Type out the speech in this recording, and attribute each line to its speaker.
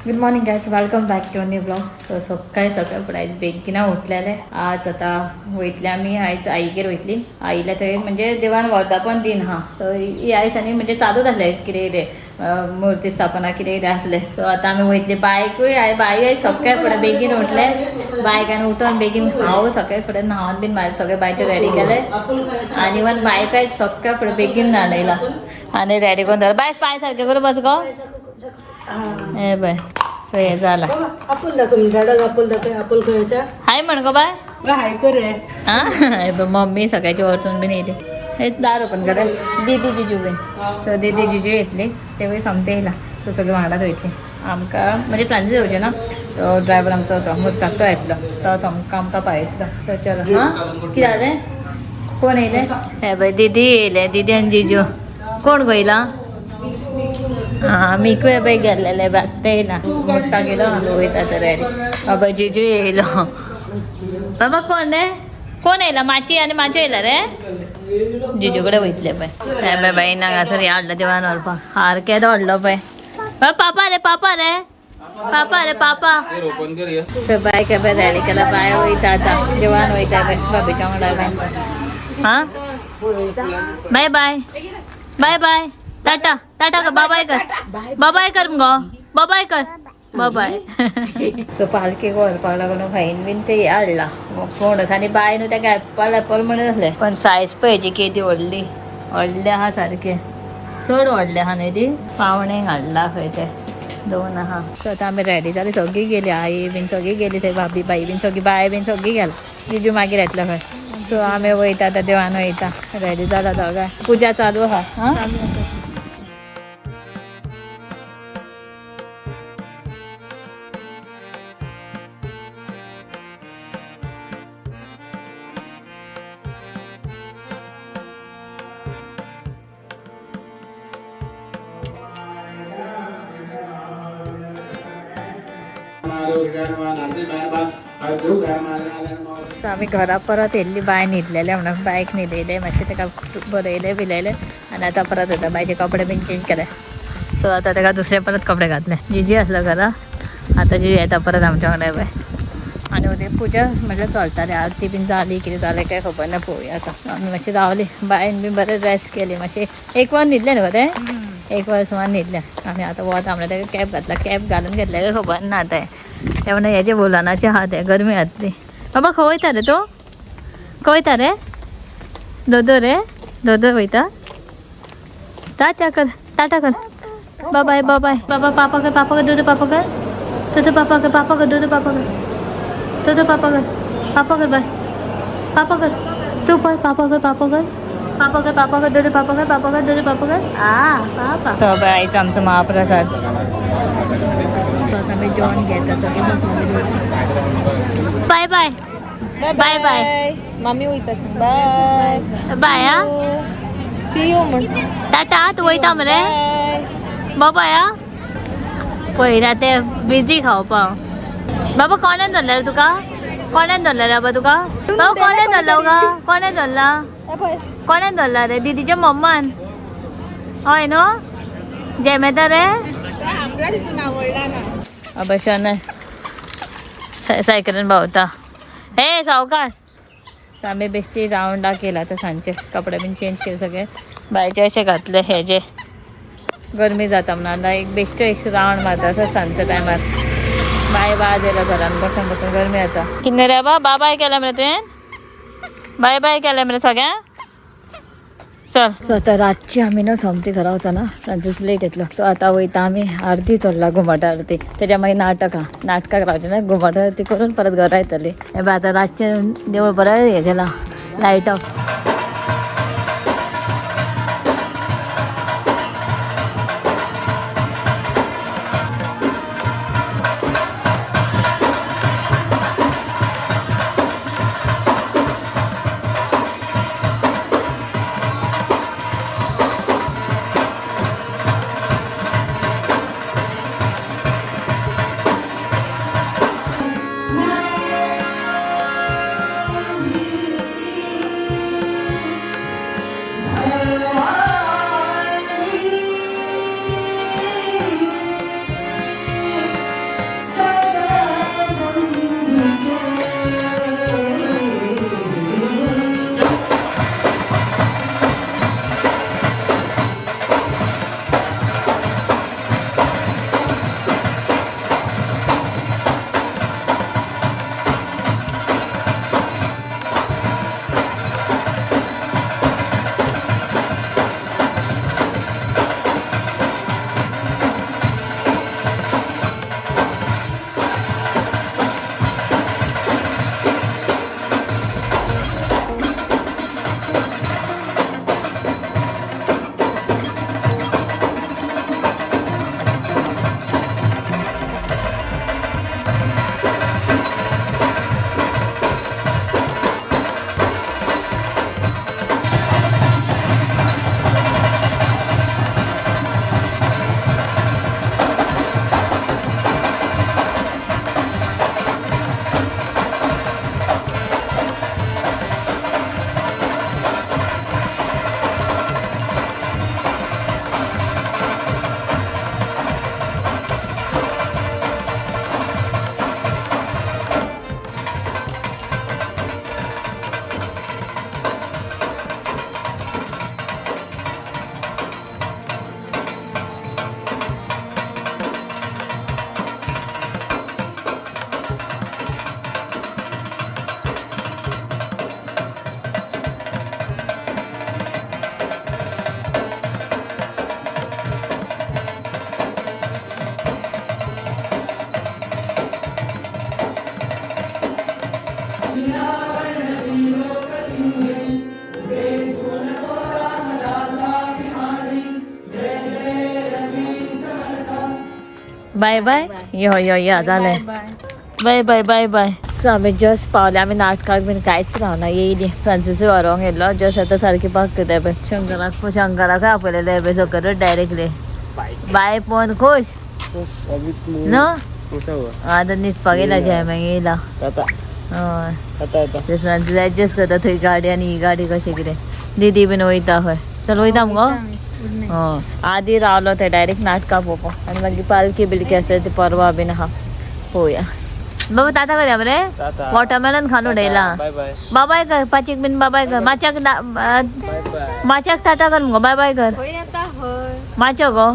Speaker 1: Good morning guys, welcome back to new vlog. So सकाळी सकाळी फुडें आयज बेगिना उठलेले. आज आतां वयतले आमी, आयज आईगेर वयतली. आईला थंय म्हणजे देवान वर्धापन दिन हा. सो ही आयज आनी म्हणजे चालूच आसलें कितें कितें मुर्ती स्थापना कितें कितें आसलें. सो आतां आमी वयतली. बायकूय I बाय आयज सकाळी फुडें बेगीन उठले. बायक आनी उठोन बेगीन हांव सकाळी फुडें न्हांवन बीन मागीर सगळें बायचें रेडी केलें. आनी इवन बायक आयज सकाळी फुडें बेगीन न्हाणयला आनी रेडी करून दवरला. बाय पांय सारकें करून बस गो. हे बाय, सो हे जाला.
Speaker 2: आपूल दाखय, झाडाक आपूल दाखय, आपूल खंय आसा?
Speaker 1: हाय म्हण गो बाय.
Speaker 2: हाय कर रे.
Speaker 1: हा मम्मी सकाळची वचून बीन येयली. हे दार ओपन करा. दीदी जिजू बीन, सो दीदी जिजू येतली तेवूय सोमते येयला. सो सगळे वांगडाच वयतली. आमकां म्हणजे फ्रांसीस येवचें ना, तो ड्रायवर आमचो तो मुस्ताक तो येतलो, तो सामको आमकां पावयतलो. सो चलो. हां कितें जालें? कोण येयलें? हे पळय दीदी येयले, दीदी आनी जिजू. कोण गो येयला? हां मिकूय पळय गेल्लेले आत्तां येयला. मुस्ताक येयलो, आमी वयता तर रेडी. बाबा जिजू येयलो. बाबा कोण रे? कोण येयला? माची आनी माची येयला रे. जिजू कडेन वयतले पळय. हे पळय बाई हांगासर हें हाडलो देवान व्हरपाक. हार केदो व्हडलो पळय. पापा रे, पापा रे, पापा रे, पापा. सो बाय काय पळय रेडी केला. बाय वयता आतां देवान वयता पळय भाभीच्या वांगडा पळय. हां bye bye bye bye tata tata कर, बाय कर, बाय कर मुगो, बाय कर, बाय. सो पालखेक व्हरपाक लागून भाईन बीन ते हाडला पणस आनी बाय न्हू तेका एप्पल एप्पल म्हणत आसलें. पण सायज पळय केदी व्हडली व्हडली आहा, सारकें चड व्हडलें आहा न्हय ती. पावणे हाडला खंय ते दोन आहा. सो आतां आमी रेडी जाली, सगळीं गेली. आई बीन सगळीं गेली थंय, भाभी बाई बीन सगळीं, बाय बीन सगळीं गेला. जिजू मागीर येतलो खंय. सो आमी वयता आतां देवान वयता. रेडी जाला दोगांय. पुजा चालू आहा. हां सो आमी घरा परत येयल्ली. बाय न्हिदलेलें म्हणून बायक न्हिदयलें मातशें, ताका बरयलें बिलयलें आनी आतां परत येता. बायचे कपडे बीन चेंज केले. सो आतां ताका दुसरे परत कपडे घातले. जिजी आसलो घरा, आतां जिजी येता परत आमच्या वांगडा पळय. आनी उद्या पुजा म्हटल्यार चलताली, आरती बीन जाली कितें जालें काय खबर ना, पळोवया आतां. आमी मातशी रावली, बायन बीन बरें रेस्ट केली मातशें. एक वर न्हिदलें न्हू गो तें, एक वर सुमार न्हिदलें. आनी आतां वता म्हणल्यार ताका कॅप घातला, कॅप घालून घेतलें काय खबर ना आतां. ते म्हणटा हेजे वुलनाचे आहा ते गरमी जातली. बाबा खंय वयता रे तूं? खंय वयता रे? दोदो रे, दोदो वयता. टाटा कर, टाटा कर, बाय बाय. बाबा पापा कर, पापा कर, दोदो पापा कर, दोदो पापा कर, पापा कर, दोदो पापा कर, दोदो पापा कर, पापा कर, बाय पापा कर, तू पर पापा कर, पापा कर, पापा कर, पापा कर, दोदो पापा कर, पापा कर, दोदो पापा कर. आ पापा. तो बाय आयचो आमचो महाप्रसाद. सो आतां आमी जेवण घेता सगळीं. Bye bye bye bye.
Speaker 3: Mummy वयता. बाय
Speaker 1: बाय. आ
Speaker 3: सी you म्हण.
Speaker 1: टाटा. तूं वयता मरे? बाबा या पळयला ते बिजी खावपाक. बाबा कोणें धरलें रे तुका? कोणें धरलें रे बाबा तुका? बाबा कोणें धरलो गा? कोणें धरला? कोणें धरला रे? दिदीच्या मम्मान. हय न्हू जेमेता रे. अबे शनाय सायकलीन भोंवता. हे सावकाश. आमी बेश्टी रावंडाक केला आतां सांजचे. कपडे बीन चेंज केले सगळे. बायचे अशे घातले हेजे, गरमी जाता म्हणून. आतां एक बेश्टे एक रावंड मारता असो सांजच्या टायमार. बाय वाज येयला घरान बसून बसून, गरमी जाता. कितें रे बाबा, बाय केला मरे तुवें? बाय बाय केलें मरे सगळ्यांक? चल. सो आतां रातची आमी न्हू सोमती घरा वचना, फ्रांसीस लेट येतलो. सो आतां वयता आमी आरती चल्ला, घुमट आरती. तेच्या मागीर नाटक आहा, नाटकाक रावचें ना, घुमट आरती करून परत घरा येतली. हे पळय आतां रातचें देवूळ बरें हें केलां, लायट ऑफ. बाय बाय. यो यो यो जालें. बाय बाय बाय बाय. सो आमी जस्ट पावले. आमी नाटकाक बीन कांयच रावना, येयली. फ्रांसीसूय व्हरोंक येयल्लो. जस्ट आतां सारकी पार्क करता पळय. शंकराक, शंकराकूय आपयलेलें पळय सकयल डायरेक्टली. बाय पळोवन खुश न्हू. आतां न्हिदपाक येयला, जॅमाक येयला. हय, ते फ्रांसीस एडजस्ट करता थंय गाडी आनी ही गाडी कशें कितें. दिदी बीन वयता खंय. चल वयता मुगो. हय, आदी रावलो ते डायरेक्ट नाटकां पळोवपाक आनी मागीर पालखी बिलकी आसा ती परवा बीन आहा, पळोवया. बाबा ताता करया मरे. वॉटरमेलन खावन उडयला. बाबाय कर पाचीक बीन. बाबाय कर माच्याक. माच्याक ताटा कर मुगो. बाय बाय कर माचो गो.